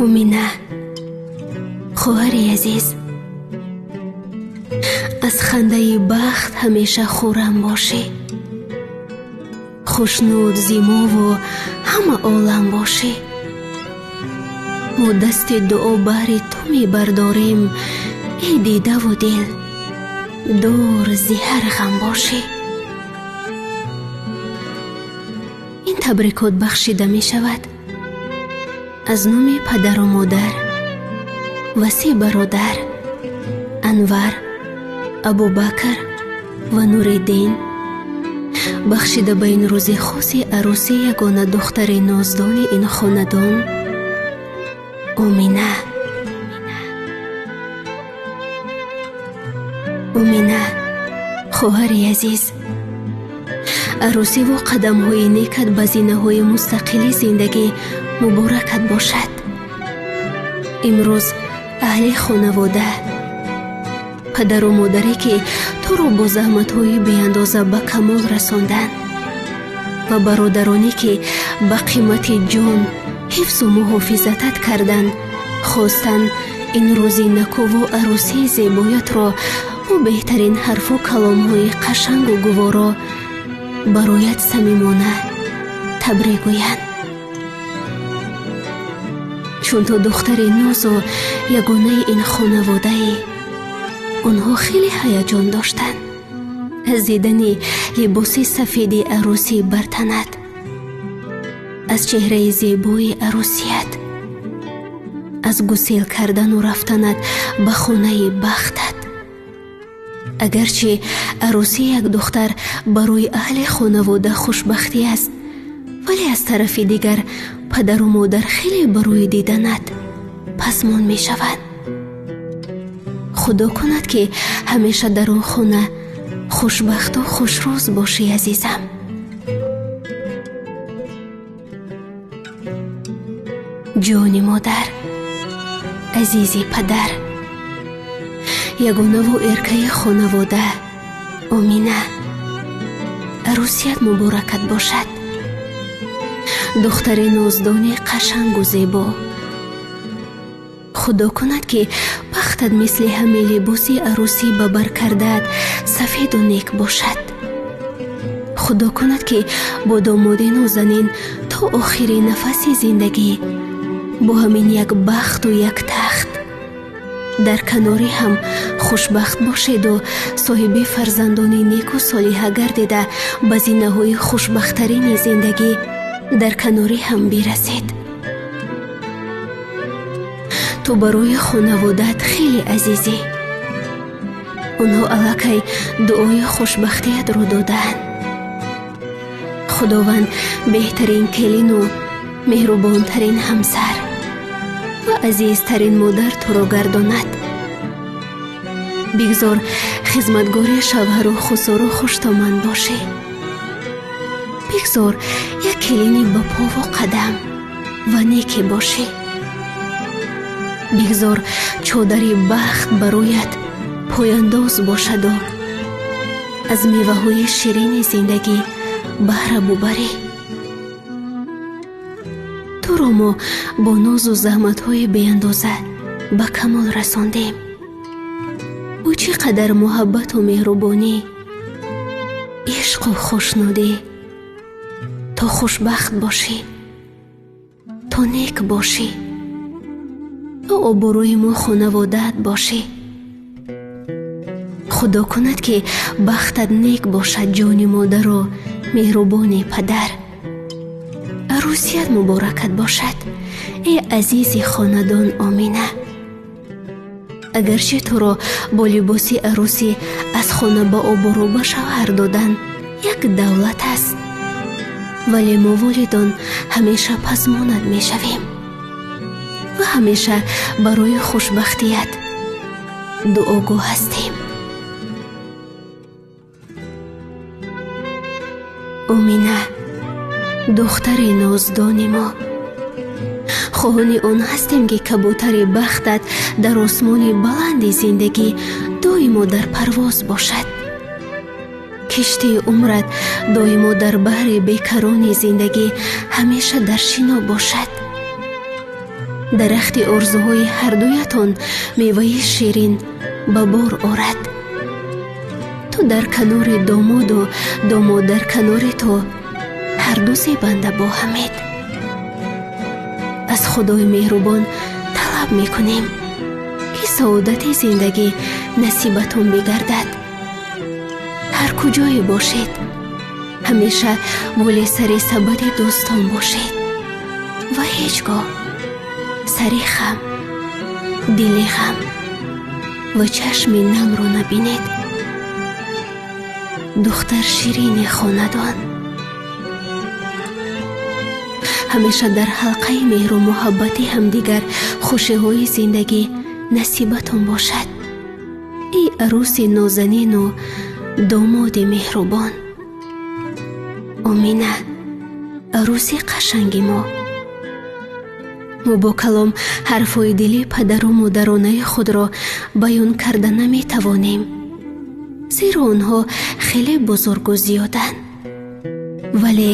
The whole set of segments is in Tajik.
Умина, хоҳари азиз, аз хандаи бахт ҳамеша хуррам бошӣ, хушнуд зи мову ҳама олам бошӣ. Мо дасти дуо баҳри ту мебардорем, эй дидаву дил, дур зи ҳар ғам бошӣ. Ин табрикот бахшида мешавад аз номи падару модар ва се бародар Анвар, Абубакр ва Нуриддин, бахшида ба ин рӯзи хоси арӯсии ягона духтари ноздони ин хонадон Омина. Омина, хоҳари азиз, арӯсиву қадамҳои некат ба зинаҳои мустақили зиндагӣ муборакат бошад. Имрӯз аҳли хонавода, падару модаре ки туро бо заҳматҳои беандоза ба камол расонданд ва бародароне ки ба қимати ҷон ҳифзу муҳофизатат карданд, хостанд ин рӯзи накӯву арӯсии зебоятро бо беҳтарин ҳарфу каломҳои қашангу гуворо бароят самимона табрик гӯянд. Чун ту духтари нозу ягонаи ин хонаводаӣ, онҳо хеле ҳаяҷон доштанд аз дидани либоси сафеди арӯсӣ бар танат, аз чеҳраи зебои арӯсият, аз гусел кардану рафтанат ба хонаи бахтат. Агарчи арӯсии як духтар барои аҳли хонавода хушбахтӣ аст, вале аз тарафи дигар падару модар хеле барои диданат пасмон мешаванд. Худо кунад, ки ҳамеша дар он хона хушбахту хушрӯз бошӣ, азизам. Ҷони модар, азизи падар, ягонаву эркаи хонавода Омина, арӯсият муборакат бошад. Духтари ноздони қашангу зебо, худо кунад, ки бахтат мисли ҳаме либоси арӯсӣ ба бар кардаат сафеду нек бошад. Худо кунад, ки бо домоди нозанин то охири нафаси зиндагӣ бо ҳамин як бахту як тахт дар канори ҳам хушбахт бошеду соҳиби фарзандони неку солиҳа гардида ба зинаҳои хушбахттарини зиндагӣ дар канори ҳам бирасед. Ту барои хонаводаат хеле азизӣ. Онҳо аллакай дуои хушбахтиятро додаанд. Худованд беҳтарин келину меҳрубонтарин ҳамсар ва азизтарин модар туро гардонад. Бигзор хизматгори шавҳару хусуру хуштоман бошӣ. Бигзор як келини ба пову қадам ва неке бошӣ. Бигзор чодари бахт бароят пояндоз бошаду аз меваҳои ширини зиндагӣ баҳра бубарӣ. Туро мо бо нозу заҳматҳои беандоза ба камол расондем. Бо чӣ қадар муҳаббату меҳрубонӣ, ишқу хушнудӣ, то хушбахт бошӣ, то нек бошӣ, то обрӯи мо хонаводаат бошӣ. Худо кунад, ки бахтат нек бошад, ҷони модару меҳрубони падар. Арӯсият муборакат бошад, эй азизи хонадон Омина. Агарчи туро бо либоси арӯсӣ аз хона ба обрӯ ба шавҳар додан як давлат аст, вале мо волидон ҳамеша пасмонат мешавем ва ҳамеша барои хушбахтият дуогӯ ҳастем. Омина, духтари ноздони мо, хоҳони он ҳастем, ки кабутари бахтат дар осмони баланди зиндагӣ доимо дар парвоз бошад. Киштии умрат доимо дар баҳри бекарони зиндагӣ ҳамеша дар шино бошад. Дарахти орзуҳои ҳардуятон меваи ширин ба бор орад. Ту дар канори домоду домод дар канори ту ҳарду зебанда бо ҳамед. Аз Худои меҳрубон талаб мекунем, ки саодати зиндагӣ насибатон бигардад. Ҳар куҷое бошед, ҳамеша боли сари сабади дӯстон бошед ва ҳеҷ гоҳ сари хам, дили ғам ва чашми намро набинед. Духтар ширини хонадон, ҳамеша дар ҳалқаи меҳру муҳаббати ҳамдигар хушиҳои зиндагӣ насибатон бошад. Эй арӯси нозанину домоди меҳрубон, Омина, арӯси қашанги мо. Мо бо калом ҳарфҳои дили падару модаронаи худро баён карда наметавонем, зеро онҳо хеле бузургу зиёданд. Вале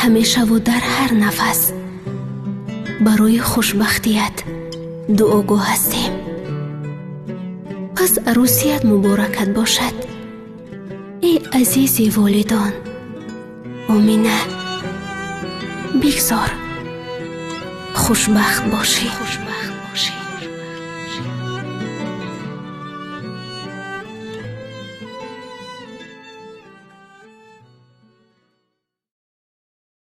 ҳамешаву дар ҳар нафас барои хушбахтият дуогӯ ҳастем. Пас арӯсият муборакат бошад, эй азизи волидон. Омина, бигзор хушбахт бошӣ.